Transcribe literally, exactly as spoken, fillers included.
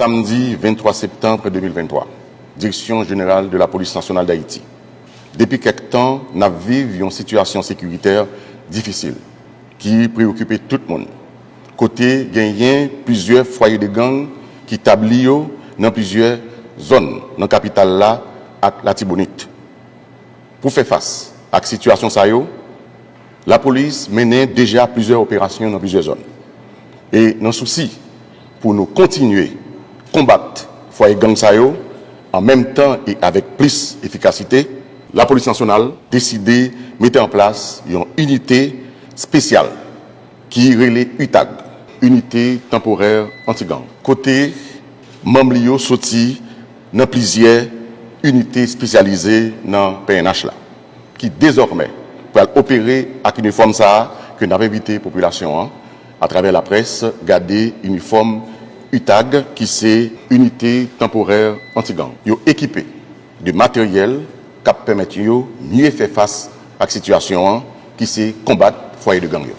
Samdi venntwa septanm de mil venntwa, Direction Générale de la Police Nationale d'Haïti. Depi kèk tan, n ap viv yon sitiyasyon sekiritè difisil ki preyokipe tout moun, kote genyen plizyè fwaye de gang ki tabli yo nan plizyè zòn nan kapital la ak Latibonit. Pou fè fas ak sitiyasyon sa yo, lapolis mennen deja plizyè operasyon nan plizyè zòn. E nan sousi pou nou kontinye konbat fwaye gang sa yo, an menm tan e avèk plis efikasite, lapolis nasyonal deside mete an plas yon inite espesyal ki rele UTAG, Inite Tanporè Anti-Gang, kote manm li yo soti nan plizyè inite espesyalize nan P N H la, ki dezòmè pral opere ak inifòm sa a ke n ap envite popilasyon an, atravè laprès, gade inifòm UTAG, ki se Inite Tanporè Anti-Gang. Yo ekipe de materyèl k ap pèmèt yo mye fè fas ak sitiyasyon an, ki se konbat fwaye de gang yo.